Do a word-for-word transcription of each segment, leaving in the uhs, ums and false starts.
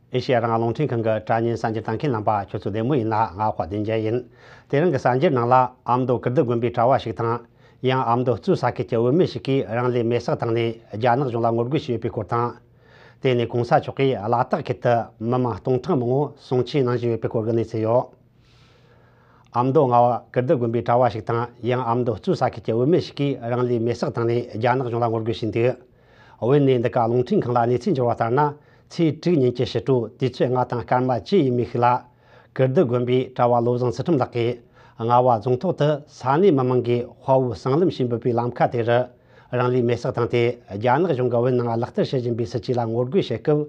ཨེ་ཤེ་ཡ་རང་དབང་རླུང་འཕྲིན་ཁང་གི་དྲ་བརྙན་གསར་འགྱུར་ལྟ་མཁན་རྣམ་པ་ཁྱོད་ཚོ་བདེ་མོ་ཡིན་ན། ང་དཔལ་ལྡན་རྒྱལ་ཡིན། དེ་རིང་གི་གསར་འགྱུར་ནང་ལ། ཨ་མདོ་ཀིརྟི་དགོན་པའི་གྲྭ་བ་ཞིག་དང་། ཡང་ཨ་མདོ་གཙོས་ས་ཁུལ་གྱི་བུད་མེད་ཞིག་གིས་རང་ལུས་མེར་སྲེག་བཏང་ནས་རྒྱ་ནག་གཞུང་ལ་ངོ་རྒོལ་བྱས་ཡོད་པའི་སྐོར་དང་། དེ་ནས་གོང་ས་མཆོག་གིས་ལ་དྭགས་ཁུལ་དུ་མི་མང་སྟོང་ཕྲག་མང་པོ་སྲུང་བརྩི་གནང་བཞིན་ཡོད་པའི་སྐོར་གྱི་གནས་ཚུལ་ཡོད། ཨ་མདོ་རྔ་བ་ཀིརྟི་དགོན་པའི་གྲྭ་བ་ཞིག་དང་། ཡང་ཨ་མདོ་གཙོས་ས་ཁུལ་གྱི་བུད་མེད་ཞིག་གིས་རང་ལུས་མེར་སྲེག་བཏང་ནས་རྒྱ་ནག་གཞུང་ལ་ངོ་རྒོལ་བྱས་འདུག། བོད་ནས་འདི་ག་རླུང་འཕྲིན་ཁང་ལ་གནས་ཚུལ་འབྱོར་བ་ལྟར་ན། ཚེས་དྲུག་ཉིན་གྱི་ཕྱི་དྲོ་དུས་ཚོད་ལྔ་དང་སྐར་མ་བཅུ་ཡས་མས་ཤིག་ལ། ཀིརྟི་དགོན་པའི་གྲྭ་བ་བློ་བཟང་ཚུལ་ཁྲིམས་ལགས་ཀྱིས་རྔ་བ་རྫོང་ཐོག་ཏུ་ས་གནས་མི་མང་གིས་དཔའ་བོའི་སྲང་ལམ་ཞེས་འབོད་པའི་ལམ་ཁ་དེ་རུ་རང་ལུས་མེར་སྲེག་བཏང་སྟེ། རྒྱ་ནག་གཞུང་གིས་བོད་ནང་ལག་བསྟར་བྱེད་བཞིན་པའི་སྲིད་བྱུས་ལ་ངོ་རྒོལ་བྱེད་སྐབས།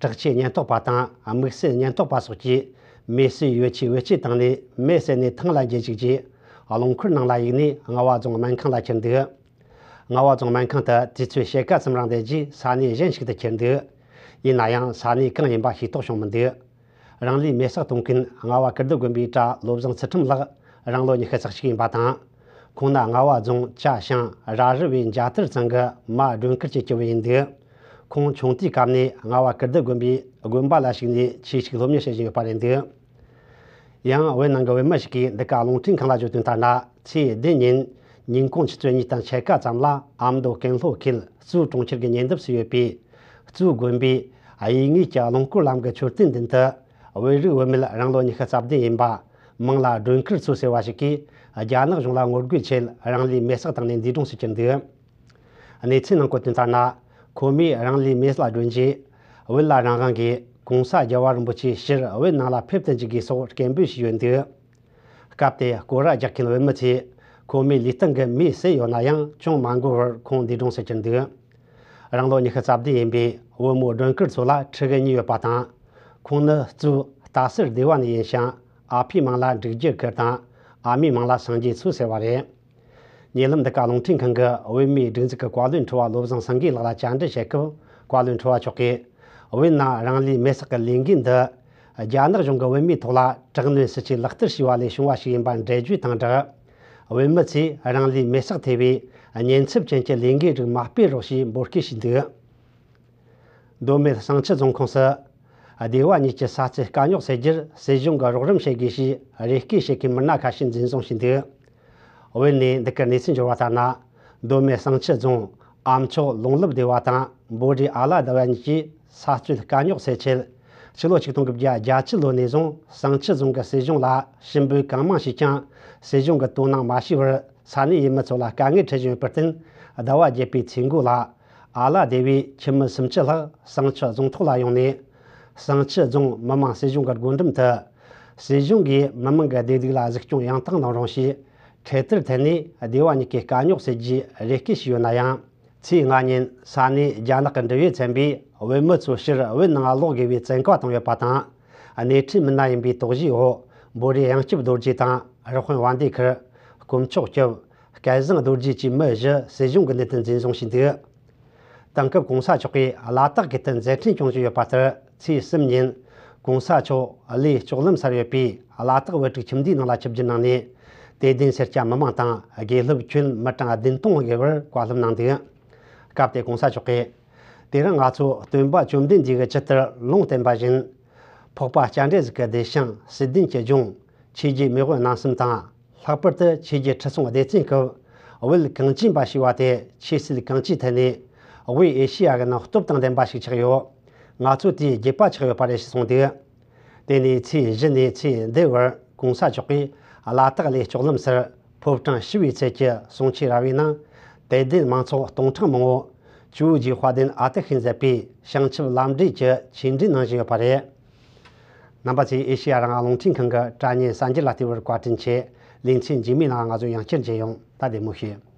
དྲག་ཆས་ཉེན་རྟོག་པ་དང་དམིགས་བསལ་ཉེན་རྟོག་པ་སོགས་ཀྱིས་མེ་གསོད་ཡོ་ཆས་བེད་སྤྱོད་བཏང་ནས། མེ་བསད་ནས་ཐང་ལ་འགྱེལ་བཅུག་རྗེས། རླངས་འཁོར་ནང་ལ་གཡུགས་ནས་རྔ་བ་རྫོང་སྨན་ཁང་ལ་ཁྱེར་འདུག། རྔ་བ་རྫོང་སྨན་ཁང་དུ་དུས་ཚོད་ཕྱེད་ཀ་ཙམ་རིང་བསྡད་རྗེས། ས་གནས་གཞན་ཞིག་ཏུ་ཁྱེར་འདུག། ཡིན་ན་ཡང་ས་གནས་གང་ཡིན་པ་ཤེས་རྟོགས་བྱུང་མི་འདུག། རང་ལུས་མེར་སྲེག་གཏོང་མཁན་རྔ་བ་ཀིརྟི་དགོན་པའི་གྲྭ་བློ་བཟང་ཚུལ་ཁྲིམས་ལགས་རང་ལོ་ཉི་ཤུ་རྩ་གཅིག་ཡིན་པ་དང་། ཁོང་ནི་རྔ་བ་རྫོང་ཅ་ཤང་ར་རི་བའི་འཇའ་དར་ཚང་གི་མ་སྒྲོན་དཀར་གྱི་སྐྱེ་བོ་ཡིན་འདུག། ཁོང་ཆུང་དུས་སྐབས་ནས་རྔ་བ་ཀིརྟི་དགོན་པའི་དགོན་པ་ལ་ཞུགས་ནས་ཆོས་ཕྱོགས་སློབ་གཉེར་བྱེད་བཞིན་ཡོད་པ་རེད་འདུག། ཡང་བོད་ནང་གི་བུད་མེད་ཞིག་གིས་འདི་ག་རླུང་འཕྲིན་ཁང་ལ་བརྗོད་དོན་ལྟར་ན། ཚེས་བདུན་ཉིན་ཉིན་གུང་ཆུ་ཚོད་གཉིས་དང་ཕྱེད་ཀ་ཙམ་ལ་ཨ་མདོ་ཀན་ལྷོ་ཁུལ་གཙོས་གྲོང་ཁྱེར་གྱི་ཉེ་འདབས་སུ་ཡོད་པའི་གཙོས་དགོན་པའི་དབྱེ་ངེས་ཀྱི་རླངས་འཁོར་ལམ་གྱི་མཆོད་རྟེན་མདུན་དུ། བོད་རིགས་བུད་མེད་རང་ལོ་ཉི་ཤུ་རྩ་བདུན་ཡིན་པ། མིང་ལ་སྒྲོན་དཀར་མཚོ་ཟེར་བ་ཞིག་གིས་རྒྱ་ནག་གཞུང་ལ་ངོ་རྒོལ་ཆེད་རང་ལུས་མེར་སྲེག་བཏང་ནས་འདས་གྲོངས་སུ་གྱུར་འདུག། གནས་ཚུལ་ནང་བཀོད་དོན་ལྟར་ན། ཁོ་མོས་རང་ལུས་མེ་ལ་སྒྲོན་རྗེས། བོད་ལ་རང་དབང་གིས་གོང་ས་རྒྱལ་བ་རིན་པོ་ཆེ་ཕྱིར་བོད་ནང་ལ་ཕེབས་དུ་འཇུག་དགོས་སོགས་སྐད་འབོད་བྱས་ཡོད་འདུག། སྐབས་དེར་སྐོར་ར་རྒྱག་མཁན་བུད་མེད་ཚོས་ཁོ་མོའི་ལུས་སྟེང་གི་མེ་བསད་ཡོད་ན་ཡང་ཅུང་མ་འགོར་བར་ཁོང་འདས་གྲོངས་སུ་གྱུར་འདུག། རང་ལོ་ཉི་ཤུ་རྩ་བདུན་ཡིན་པའི་བུ་མོ་སྒྲོན་དཀར་མཚོ་ལ་ཕྲུ་གུ་གཉིས་ཡོད་པ་དང་། ཁོང་ནི་གཙོས་རྟ་སེར་སྡེ་བ་ནས་ཡིན་ཞིང་། ཨ་ཕའི་མིང་ལ་འབྲུག་རྒྱལ་ཁུལ་དང་། ཨ་མའི་མིང་ལ་སངས་རྒྱས་མཚོ་ཟེར་བ་རེད། ཉེ་ལམ་འདི་ག་རླུང་འཕྲིན་ཁང་གིས་བོད་མིའི་སྒྲིག་འཛུགས་ཀྱི་བཀའ་བློན་ཁྲི་པ་བློ་བཟང་སེང་གེ་ལགས་ལ་བཅར་འདྲི་བྱེད་སྐབས། བཀའ་བློན་ཁྲི་པ་མཆོག་གིས། བོད་ནང་རང་ལུས་མེར་སྲེག་གི་ལས་འགུལ་འདི། རྒྱ་ནག་གཞུང་གིས་བོད་མིའི་ཐོག་ལ་དྲག་གནོན་སྲིད་བྱུས་ལག་བསྟར་བྱས་པ་ལས་བྱུང་བ་ཞིག་ཡིན་པར་འགྲེལ་བརྗོད་དང་སྦྲགས། བུད་མེད་ཚོས་རང་ལུས་མེར་སྲེག་ཐེབས་པའི་ཉེན་ཚབས་ཅན་གྱི་ལས་འགུལ་རིགས་མ་སྤེལ་རོགས་ཞེས་འབོད་སྐུལ་བྱས་འདུག། མདོ་སྨད་བསང་ཆུ་རྫོང་ཁོངས་སུ། སྡེ་བ་གཉིས་ཀྱི་ས་རྩིས་དཀའ་རྙོག་སེལ་རྒྱུར་སྲིད་གཞུང་གིས་རོགས་རམ་བྱེད་དགོས་ཞེས་རེ་སྐུལ་བྱེད་མཁན་མི་སྣ་ཁ་ཤས་འཛིན་བཟུང་བྱས་འདུག། བོད་ནས་འདི་གར་གནས་ཚུལ་འབྱོར་བ་ལྟར་ན། མདོ་སྨད་བསང་ཆུ་རྫོང་ཨ་མཆོག་ལུང་ལབ་སྡེ་བ་དང་འབོ་རི་ཨ་ལ་སྡེ་བ་གཉིས་ཀྱིས་ས་རྩིས་དཀའ་རྙོག་སེལ་ཆེད། ཕྱི་ལོ་ཆིག་སྟོང་དགུ་བརྒྱ་བརྒྱད་ཅུ་ལོ་ནས་བཟུང་བསང་ཆུ་རྫོང་གི་སྲིད་གཞུང་ལ་ཞུ་འབོད་གང་མང་བྱས་ཀྱང་། སྲིད་གཞུང་གིས་དོ་སྣང་མ་བྱས་པར་ས་གནས་ཡུལ་མི་ཚོ་ལ་དཀའ་ངལ་འཕྲད་བཞིན་ཡོད་པར་བརྟེན། ཟླ་བ་བརྒྱད་པའི་ཚེས་འགོ་ལ། ཨ་ལ་སྡེ་བའི་ཁྱིམ་མི་སུམ་ཅུ་ལྷག་བསང་ཆུ་རྫོང་ཐོག་ལ་ཡོང་ནས། བསང་ཆུ་རྫོང་མི་དམངས་སྲིད་གཞུང་གི་སྒོ་འགྲམ་དུ། སྲིད་གཞུང་གིས་མི་དམངས་ཀྱི་བདེ་སྡུག་ལ་གཟིགས་སྐྱོང་ཡང་དག་གནང་རོགས་ཞེས། འཕྲེད་དར་འཐེན་ནས་སྡེ་བ་གཉིས་ཀྱི་དཀའ་རྙོག་སེལ་རྒྱུའི་རེ་སྐུལ་ཞུས་ཡོད་ན་ཡང་། ཚེས་ལྔ་ཉིན་ས་གནས་རྒྱ་ནག་གི་འབྲེལ་ཡོད་ཚན་པས་བོད་མི་ཚོ་ཕྱིར་བོད་ནང་ལོག་དགོས་པའི་བཙན་བཀའ་བཏང་ཡོད་པ་དང་། སྣེ་ཁྲིད་མི་སྣ་ཡིན་པའི་དོགས་གཞིའི་འོག་འབོ་རི་གཡང་སྐྱབས་རྡོ་རྗེ་དང་རི་དཔོན་དབང་འདུས་ཁུར། དཀོན་མཆོག་སྐྱབས། སྐལ་བཟང་རྡོ་རྗེ་བཅས་མི་བཞི་སྲིད་གཞུང་གི་སྣེ་ཐོན་འཛིན་བཟུང་བྱས་འདུག། དེང་སྐབས་གོང་ས་མཆོག་གིས་ལ་དྭགས་ཁུལ་དུ་མཛད་འཕྲིན་སྐྱོང་བཞིན་ཡོད་པ་ལྟར། ཚེས་གསུམ་ཉིན། གོང་ས་མཆོག་གླེ་ལྕོག་ལམ་སར་ཡོད་པའི་ལ་དྭགས་བོད་ཕྲུག་ཁྱིམ་སྡེའི་ནང་ལ་ཆིབས་བསྒྱུར་གནང་ནས། དད་ལྡན་སེར་སྐྱ་མི་མང་དང་དགེ་སློབ་ཁྱོན་མི་གྲངས་བདུན་སྟོང་བརྒལ་བར་བཀའ་སློབ་གནང་འདུག། སྐབས་དེར་གོང་ས་མཆོག་གིས། དེ་རིང་ང་ཚོ་སྟོན་པ་བཅོམ་ལྡན་འདས་ཀྱིས་ཇི་ལྟར་ལུང་བསྟན་པ་བཞིན། འཕགས་པ་སྤྱན་རས་གཟིགས་ཀྱི་བདེ་ཞིང་སྲིད་ལྡན་གྱི་ལྗོངས། ཆོས་བརྒྱུད་མེས་དབོན་རྣམ་གསུམ་དང་། ལྷག་པར་དུ་ཆོས་བརྒྱུད་ཁྲི་སྲོང་ལྡེ་བཙན་སྐབས་བོད་གངས་ཅན་པ་ཞེས་པ་དེ་ཆོས་སྲིད་གང་ཅིའི་ཐད་ནས་དབུས་ཨེ་ཤེ་ཡ་གི་ནང་སྟོབས་དང་ལྡན་པ་ཞིག་ཆགས་ཡོད། ང་ཚོ་དེའི་རྒྱུད་པ་ཆགས་ཡོད་པ་རེད་ཞེས་གསུངས་འདུག། དེ་ནས་ཚེས་བཞི་ནས་ཚེས་འདིའི་བར་གོང་ས་མཆོག་གིས་ལ་དྭགས་གླེ་ལྕོག་ལམ་སར་ཕོ་བྲང་ཞི་བའི་ཚལ་གྱི་གསུང་ཆོས་ར་བའི་ནང་དད་ལྡན་མང་ཚོགས་སྟོང་ཕྲག་མང་པོ་ཇོ་བོ་རྗེ་དཔལ་ལྡན་ཨ་ཏི་ཤས་མཛད་པའི་བྱང་ཆུབ་ལམ་འབྲས་ཀྱི་ཆོས་འབྲེལ་གནང་བཞིན་ཡོད་པ་རེད། རྣམ་པ་ཚོས་ཨེ་ཤེ་ཡ་རང་དབང་རླུང་འཕྲིན་ཁང་གི་དྲ་བརྙན་གསར་འགྱུར་ལ་བལྟས་པར་བཀའ་དྲིན་ཆེ། ལེ་ཚན་རྗེས་མའི་ནང་ང་ཚོ་ཡང་བསྐྱར་མཇལ་ཡོང་། ད་བདེ་མོ་བྱོས།